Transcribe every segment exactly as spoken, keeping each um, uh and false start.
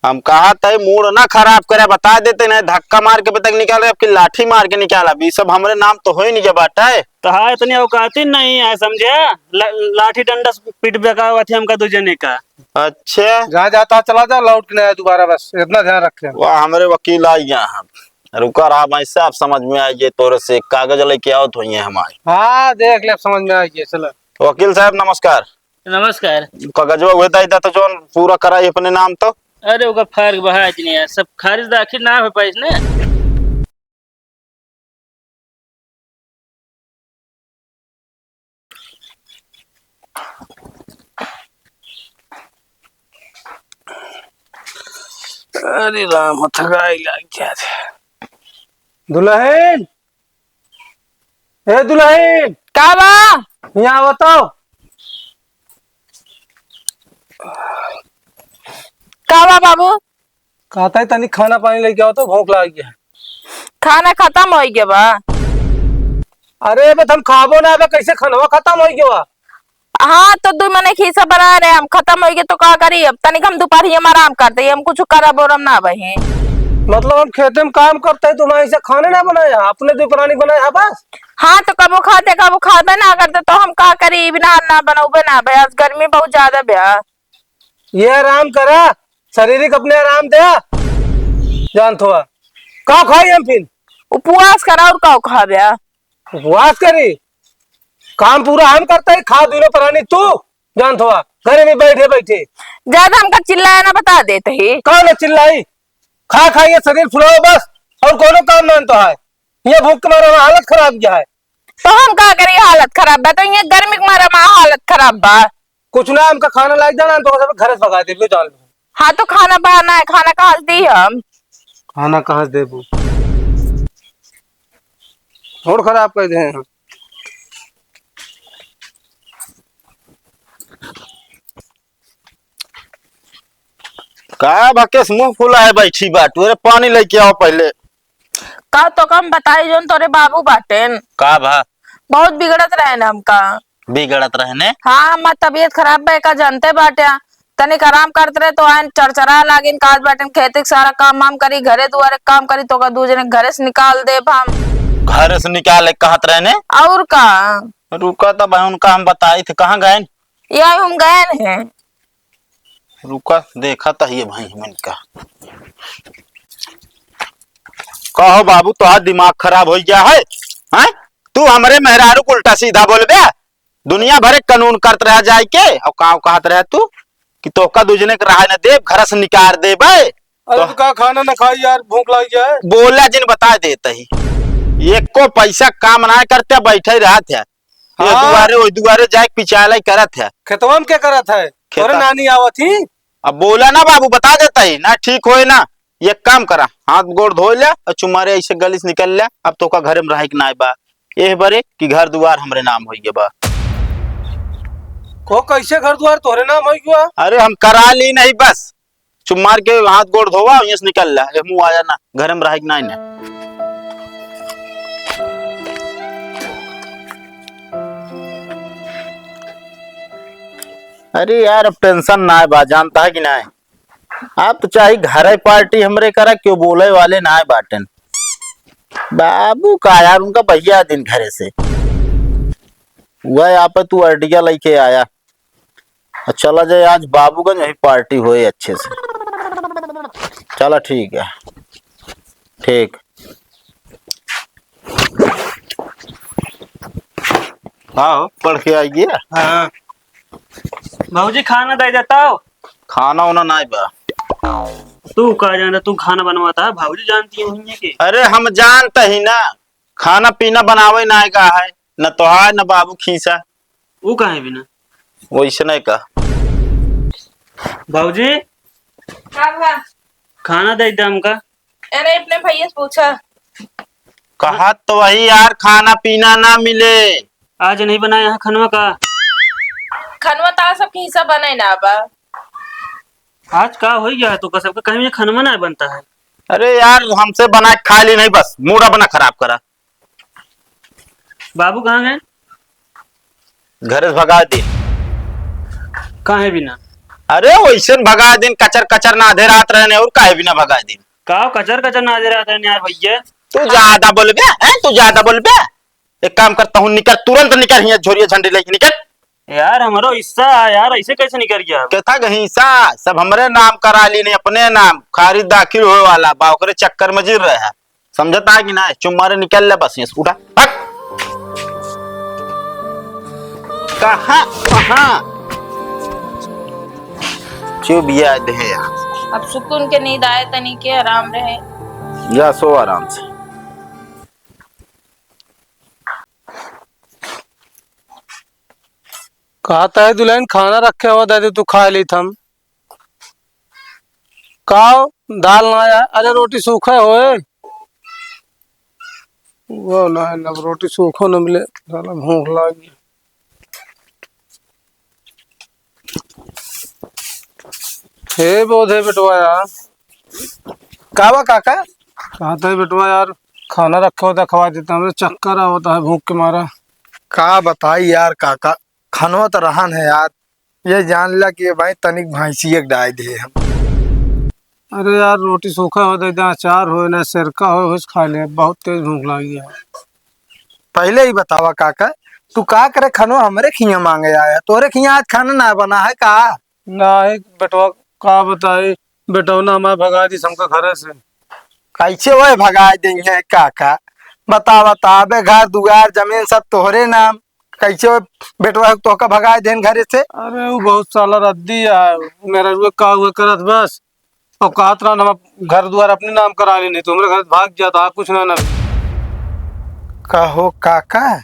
हम कहा तय मूड ना खराब करे, बता देते नहीं, धक्का मार के तक निकाल रहे, आपकी लाठी मार के निकाला। अभी सब हमरे नाम तो हो ही नहीं गया बाटा है। तो हाँ, इतनी औकात ही नहीं है, समझे? ल-, लाठी डंडा से पीट बेका हुआ थी हमका दो जने का। अच्छा। जहाँ जाता चला जा, लौट के नहीं आया दोबारा, बस इतना ध्यान रखे। वाह, हमरे वकील आ गया हम। रुका रहा भाई साहब, समझ में आ गए तोरे से कागज लेके आओ तो ये हमारे। हाँ, देख ले, समझ में आ गया, चला। वकील साहब, नमस्कार। नमस्कार। कागजवा हुए दाई दा तो जौन पूरा कराई अपने नाम तो। अरे, ओकर फर्क बहा इतने यार, सब खारिज दाखिल ना हो पाइस ने। अरे राम, थकाई लाग गया। दुल्हन, ए दुल्हन, का बा? यहाँ बताओ। का बा बाबू? कहता है तनी खाना पानी लेके आओ तो, भूख लाग गया। खाना खत्म हो गया बा। अरे बे, हम खाबो ना बे, कैसे खानवा खत्म हो गया बा? हाँ, तो दू मने खीसा बना रहे हम, खत्म हो गया तो का करी? अब तनिक हम दोपहरिया में आराम करते ही, हम कुछ करब ओरम ना बही। मतलब हम खेते में काम करते हैं, तुम्हारे से खाने ना बनाया, अपने दो प्राणी बनाया है बस। हाँ, तो कबो खाते कबो खाबे ना करते, तो हम का करी? बिना ना बनौबे ना बे, आज गर्मी बहुत ज्यादा बे। ये आराम करा, शरीर के अपने आराम दे। जानत हुआ का खाई हम फिर? उपवास करा और का खाबे? उपवास करी, काम पूरा हम करते हैं, खा दूनो प्राणी तू। जानत हुआ घरे में बैठे बैठे। ज्यादा हमका चिल्लाया ना, बता देते ही। कौन है चिल्लाई? खा खा ये शरीर फुलाओ बस, और कोनो काम ना तो है। ये भूख के मारे हमार हालत खराब गया है। तो हम का करी, हालत खराब बा, तो ये गर्मी के मारे हमार हालत खराब बा। कुछ ना, हमका खाना लाइक जाना, हम तो सब घरे से भगा देबे, जान लो। हाँ, तो खाना बना है, खाना कहाँ से दी हम? खाना कहाँ से देबू? मूड खराब कर दे हैं। का भकेस मुंह फुला है बैठी बाटू? अरे पानी लेके आओ पहले। का तो कम बताई जोन तोरे बाबू बाटेन। का भा? बहुत बिगड़त रहेन हमका। बिगड़त रहेने? हाँ, हमार तबीयत खराब बा, एका जानते बाटे। तनिक आराम करत रहे तो आइन चरचरा लागिन, काज बाटेन खेते के सारा काम वाम करी, घरे दुआरे के काम करी, तो का दू जने घरे से निकाल देब हम। घरे से निकाले कहत रहेने? और का? रुका तब उनका हम बताई थे, कहाँ गए? ये हम गए हैं। रुका, देखा त ये भाई हमन का। कहो बाबू, तोहार दिमाग खराब हो गया है, हैं? तू हमरे मेहरारू को उल्टा सीधा बोलबे, दुनिया भरे कानून करत रह जाए के, और काव कहत रह तू कि तोहका दूजने के रहा न देब, घर से निकाल देबे। अरे तो तू का खाना न खाई यार, भूख लाग गया है। बोला जिन बता देत ही, एको पैसा काम ना करते, बैठे रहत है। ये हाँ। दुआरे, ओई दुआरे जाए के पिचाला ही करत है। खेतवा में क्या करत है? खेता। तोरे नानी आवत ही। अब बोला ना बाबू, बता देता ही ना, ठीक होए ना। एक काम करा, हाथ गोड़ धो ले और चुमारे ऐसे गली से निकल ले, अब तोका घरे में रहे के नाय बा। एह बरे कि घर दुआर हमरे नाम होई गए बा। को कैसे घर दुआर तोहरे नाम होई गया? अरे हम करा ली नहीं बस, चुप मार के हाथ गोड़ धोवा, यहीं से निकल ला। ए, मुँह आया ना, घर में रहे के नाई ना। अरे यार, अब टेंशन ना बा, जानता है कि नहीं? आप तो चाहे घर पार्टी हमरे करा, क्यों बोले वाले ना बाटन। बाबू का यार, उनका भैया दिन घरे से वह आप तू अर्टिगा लेके आया। चला जाए, आज बाबूगंज वही पार्टी होए अच्छे से। चला ठीक है, ठीक। हाँ हो, पढ़ के आई गया। हाँ। भौजी खाना दे देता हो। खाना वाना नाई बा। तू का जानता, तू खाना बनवाता है, भौजी जानती है वहीं के। अरे हम जानता ही ना, खाना पीना बनावे नाई का है। न तोहार, न बाबू खीसा। ऊ काहे बिना? वैसे नहीं का। बाबूजी, का बा? खाना दे दे हमका। अरे, अपने भैया से पूछा। कहा तो वही यार, खाना पीना ना मिले। आज नहीं बनाया यहाँ खनवा का? खनवा तो सब खीसा बने ना बा। आज का हो गया है तो का सबका कहीं में खनवा ना बनता है? अरे यार, हमसे बना के खा ली नहीं, बस मूड अपना खराब करा। बाबू कहाँ गए? घरे से भगा दी। काहे बिना? अरे वैसे न भगा दिन, कचर कचर ना आधे रात रहने, और काहे बिना भगा दिन? का कचर कचर ना आधे रात रहने यार भैया? तू ज्यादा बोलबे, हैं? तू ज्यादा बोलबे। एक काम कर, तहूँ निकर, तुरंत निकर, हियाँ झोरिया झंडी लेके निकर। यार, हमरो हिस्सा है यार, ऐसे कैसे निकर गया? केथा के हिस्सा? सब हमरे नाम करा ली, नहीं अपने नाम। खारिज दाखिल होए वाला बा, ओकरे चक्कर में जिर रहे हैं। समझता है कि ना? चुप मारे निकल ले बस यहाँ से, उठा, हट। कहाँ, कहाँ? चुप याद है यार। अब सुकून के नींद आए, तनी के आराम रहे। जा सो आराम से। कहत है दुल्हन, खाना रखे हुआ दे दे, तू खा ली थम। का हो? दाल ना आया? अरे रोटी सूखा होए। वो ना है, अब रोटी सूखो न मिले, साला भूख लागी। हे बोधे बेटवा यार। का बा काका? कहत है बेटवा यार, खाना रखे होता, खवा देता, हमरे चक्कर आवता है भूख के मारा। का बताई यार काका, खनवा तो रहन है यार, ये जान ला कि ये भाई तनिक भैंसिया के डाय दे हम। अरे यार, रोटी सूखा हो दे दे, अचार हो ना, सिरका हो, उस खा ले, बहुत तेज भूख लागी है। पहले ही बतावा काका, तू का करे खनवा हमरे खिया मांगे आया, तोरे खिया आज खाना ना बना है का? नाही बेटवा, का बताई, बेटवा ना हमारे भगा दी हमका घरे से। कैसे वह भगा देंगे काका? बता, बता, अबे घर दुआर जमीन सब तोहरे नाम, कैसे वह बेटवा तोहका भगा देन घरे से? अरे वो बहुत साला रद्दी है, मेरा रुआ का हुआ करत बस, और कहत रहन हम घर दुआर अपने नाम करा लेने, तो हमारे घर भाग जाता, कुछ ना ना। कहो काका,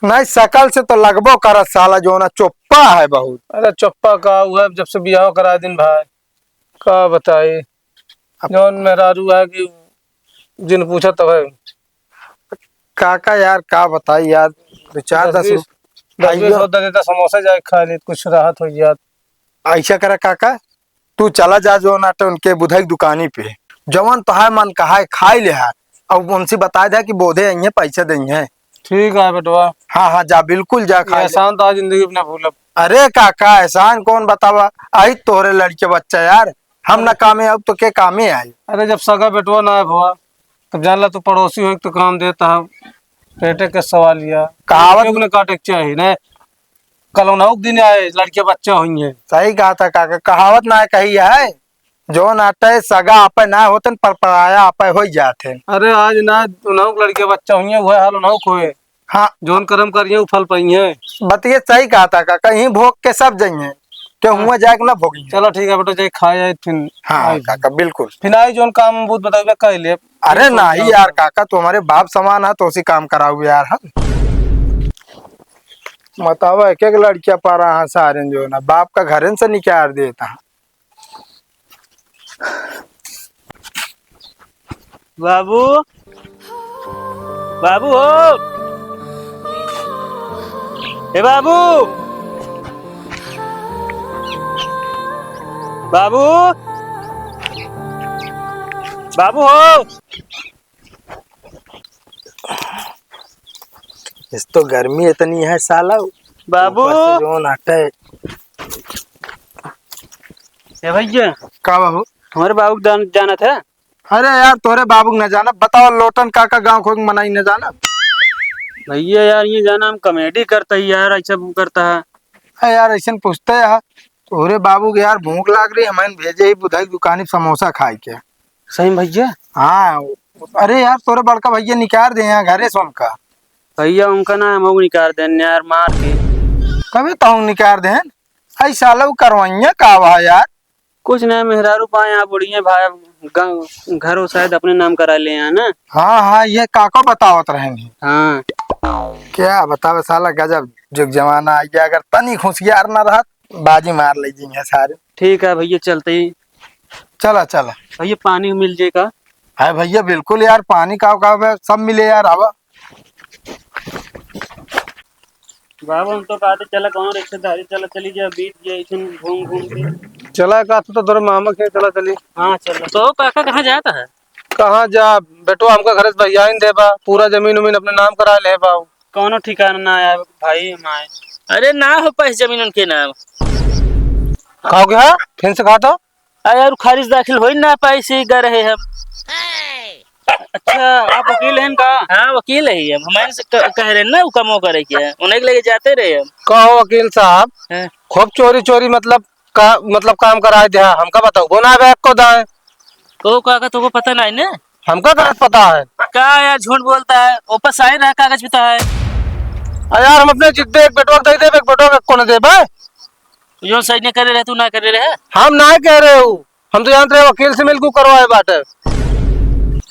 नहीं, शकल से तो लगबो करत साला, जो ना चोप्पा है बहुत। अरे चोप्पा का, वो है जब से बियाह करा दिन भाई, का बताई। अब जौन मेहरारू है कि जिन पूछा तब है। काका यार, का बताई यार, दो चार दस दस बीस, रुप-, दस बीस आइयो। और दे देता, समोसा जाए खा ले, कुछ राहत हो यार। ऐसा करा काका, तू चला जा जो ना तो उनके बुधई की दुकानी पे, जवन तोहार मन कहा है खाई ले हा, अब उनसे बता दे कि बोधे आई है, पैसा दे है। ठीक है बेटवा। हाँ, हाँ, जा, बिल्कुल जा, ये खाई ले। एहसान तो आज जिंदगी में ना भूलब। अरे काका, एहसान कौन बतावा, आई तोहरे लड़के बच्चा यार, हम ना कामे आऊ तो के कामे आई। अरे जब सगा बेटवा ना है भवा, तब जान ला तू पड़ोसी हो तो काम देता है, पेटे के सवाल या। कहावत क्यों ना काटे के चाहिए ना, कल उन्हों के दिन आए, लड़के बच्चा हुई है। सही कहा था काका, कहावत ना है कही है, जौन आटे सगा आपे ना होतन, पर पराया आपे होई जात है। अरे आज ना उन्हों के लड़के बच्चा हुई है, वह हाल उन्हों को है। हाँ। जौन कर्म करिए, उ फल पाइए। बतिये सही कहा था काका, यहीं भोग के सब जाइए, के हाँ। हुआ जाए के ना भोगिए। चलो ठीक है बेटा, जाए खाए आए फिर हाँ, आई। काका, बिल्कुल। फिर आई जौन काम बूत बताइबे, कह ले। अरे फिर नहीं सोच यार, काका, तू हमारे बाप समान है, तो उसी काम कराऊ यार हम। बतावा, एक एक लड़किया पा रहा है सारे जो ना, बाप का घरन से निकाल देता है। बाबू, बाबू हो, ए बाबू, बाबू, बाबू हो। इस तो गर्मी इतनी है साला, बाबू। ऊपर से जो नाटे। ए भैया। का बाबू? हमारे बाबू के जान-, जानत है? अरे यार, तोरे बाबू के न जाना, बताओ लोटन काका गाँव खोक मनाई न जाना। भैया यार, ये जाना हम comedy करता है यार, ऐसा करता है। अरे यार, ऐसे न पूछते है, तोरे बाबू के यार भूख लाग रही, हमें भेजे ही बुधाई दुकानी समोसा खाए के। सही में भैया? हाँ, अरे यार, तोरे बड़का भैया निकाल दे यहाँ घरे से उनका। भैया, उनका ना हम निकाल देन यार, मार के। कभी तो हम निकाल देन? ऐसा लो करवाइए का हुआ यार? कुछ ना, मेहरारू पाए यहाँ बुढ़िए भाई, ग-, घर वो शायद अपने नाम करा ले यहाँ ना। हाँ, हाँ, ये काको बतावत रहेंगे। हाँ। क्या बतावे साला, गजब जुग जमाना आ गया। अगर तनी होशियार ना रहत, बाजी मार ले जिंगे सारे। ठीक है भैया, चलते ही। चला, चला। भैया, पानी मिल जाए का? है भैया, बिल्कुल यार, पानी का, का बे, सब मिले यार, आवा। बाबू, हम तो कहते चला कौन रिश्तेदारी, चला चली जा, बीत गया इसन घूम घूम के। चला का, तू तो तोरे मामा के चला चली। हाँ, चला। तो काका कहाँ जाता है? कहाँ जा बेटो, हमका घर से भैया ही देबा, पूरा जमीन उमीन अपने नाम करा ले बा। कौनो ठिकाना ना आया भाई हमारे। अरे ना हो पाए जमीन उनके नाम। का हो गया? फिर से कहा तो। अरे यार, खारिज दाखिल होइ ना पाई, से गए रहे हम। अच्छा, आप वकील हैं का? हाँ, वकील है हम। हमारे से क-, कह रहे हैं ना, वो कमो करे के है, उन्हें के लेके जाते रहे हम। कहो वकील साहब, हाँ। खूब चोरी चोरी मतलब का, मतलब काम कराए दिया, हमका बताओ, वो ना आवे को दाए। को का, का तुमको पता नहीं ना? हमका का पता है? का यार झूठ बोलता है, ऊपर साइन रहा कागज पे तो है। अरे यार, हम अपने जिद्दे एक बेटवा के दे देबे, एक बेटवा के को न देबे। जो सही नहीं करे रहे, तू ना करे रहे। हम ना कह रहे हो, हम तो जानते रहे वकील से मिलके करवाए बाटे।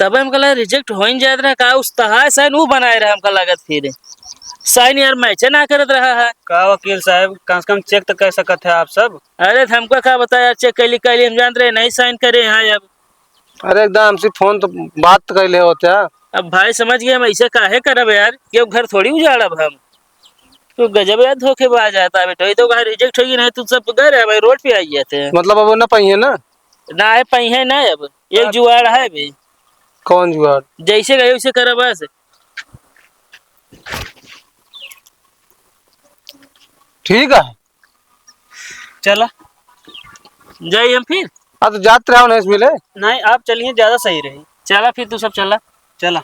तब हमका लगा रिजेक्ट हो ही जात रहा, का उस तहाय साइन वो बनाए रहे, हमका लागत फिर साइन यार मैचे ना करत रहा है। का वकील साहब, कम से कम चेक तो कर सकत है आप सब। अरे, तो हमका का बताया यार, चेक कैली कैली, हम जानते रहे नहीं साइन करे यहाँ अब। अरे एकदम हमसे फोन तो बात तो कैले होते हैं। अब भाई समझ गए, हम ऐसे काहे करब यार, केहू घर थोड़ी उजाड़ब हम। तू गजब यार धोखेबाज आता है बेटा, ये तो घर रिजेक्ट होगी नहीं, तू सब गए रहे भाई, रोड पे आई जाते हैं। मतलब अब ना पाइए ना? ना है, पाइए ना अब, एक अब जुगाड़ है भी। कौन जुगाड़? जैसे गए वैसे करा बस। ठीक है। चला। जाई हम फिर? हाँ, तो जात रहो नहीं मिले। नहीं, आप चलिए, ज्यादा सही रही। चला फिर, तू सब चला। चला।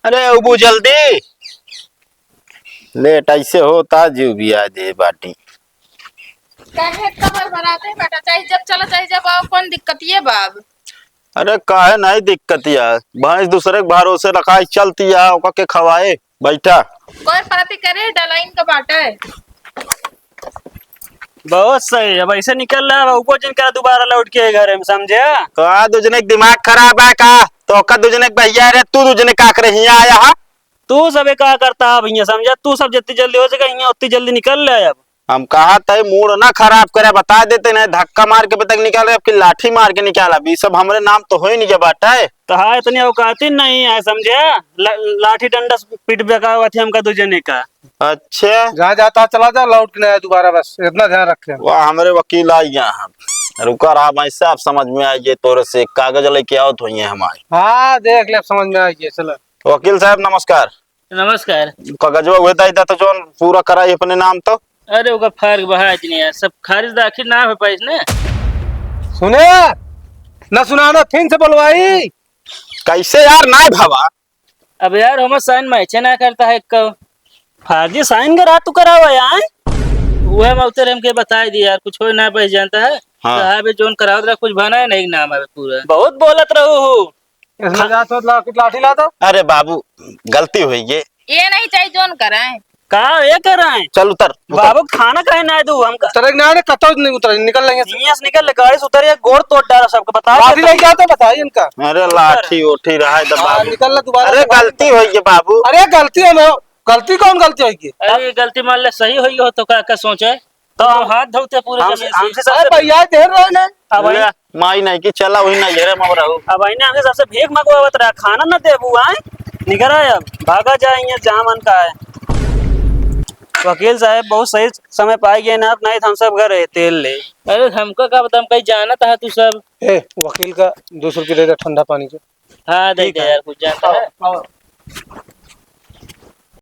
अरे, उबू जल्दी। लेट ऐसे होता, जीव भी आ दे बाटी। काहे कबर बराते बेटा, चाहे जब चला, चाहे जब आओ, कौन दिक्कत ये बाब? अरे काहे नहीं दिक्कत यार, भैंस दूसरे के भरोसे रखाई चलती है, ओका के खवाए, बैठा। कोई पाती करे, डलाइन का बाटे। बहुत सही, अब ऐसे निकल रहा है, ऊपर जिन करा दोबारा लौट के घरे में, समझे? का दो जने के दिमाग खराब है का? तो का दो जने के भैया रे, तू दो जने का करे हियाँ आया है? तू सबे का करता है भैया, समझा? तू सब जितनी जल्दी हो सके हियाँ उतनी जल्दी निकल ले अब। हम कहा तय मूड ना खराब करे, बता देते नहीं, धक्का मार के तक निकाल रहे, अब की लाठी मार के निकाला, अभी सब हमरे नाम तो हो ही नहीं जब बाटे। तो हाँ, इतनी औकात ही नहीं है, समझे? ला-, लाठी डंडा से पीट बेका हुआ थी हमका दो जने का। अच्छा। जहाँ जाता चला जा, लौट के नहीं आया दोबारा, बस इतना ध्यान रखे। वाह, हमरे वकील आ गया हम। रुका रहा भाई साहब, समझ में आ गए तोरे से, कागज लेके आओ तो ये हमारे। हाँ, देख ले, समझ में आ गया, चलो। वकील साहब नमस्कार। नमस्कार। कागजवा उहे दे दा तो जौन पूरा कराई अपने नाम तो। अरे ओका फाड़ के बहा दीने यार, सब खारिज दाखिल ना हो पाइस ने। सुने, ना सुनाना, फिर से बोलवाई। कैसे यार, ना भवा? अब यार हमार साइन मैचे ना करता है एक। फर्जी साइन करा तू करावा यार। वह मौतेर हमके बताई दी यार, कुछ हो ना पाइस जानता है। हाँ। साहब जौन करावत रहा कुछ बना है नहीं नाम है पूरा। बहुत बोलत रहो हो। इसमें खा- जा तो ला-, लाठी ला दो। अरे बाबू, गलती हुई ये। ये नहीं चाहिए जोन कराए। का ये कराए? चल उतर, उतर। बाबू खाना काहे ना दू हमका? उतरे ना रे, कतौ नहीं उतरे, निकल लेंगे। हियां से निकल ले, गाड़ी से उतर, ये गोड़ तोड़ डाला सबके, बता लाठी दे। लेके आओ तो बताइए इनका। अरे लाठी उठी रहा है तो हाँ, बाबू। निकल ले दोबारा अरे से। गलती हुई ये बाबू। अरे गलती है, गलती कौन गलती हुई की? अरे गलती मान ले सही हुई हो तो का, का सोचे? तो हम हाथ धोते पूरे हम, जमीन से। हमसे अरे सबसे भैया, देर रहे ना। अब ले, आई माई नहीं कि चला वही नहीं है रे मगरा हो। अब आई ने हमसे सबसे भीख मंगवावत रहा, खाना न देबू आए, निकल आए अब, भागा जाए ये जामन का है। वकील साहब बहुत सही समय पाए गए ना, अब नहीं तो हम सब घर रहे तेल ले। अरे हमका का पता, हम कहीं जानत है तू सब। ए, वकील का दो सौ रुपये दे दे ठंडा पानी के। हाँ, दे ठीक दे है। यार, कुछ जानता है। आओ।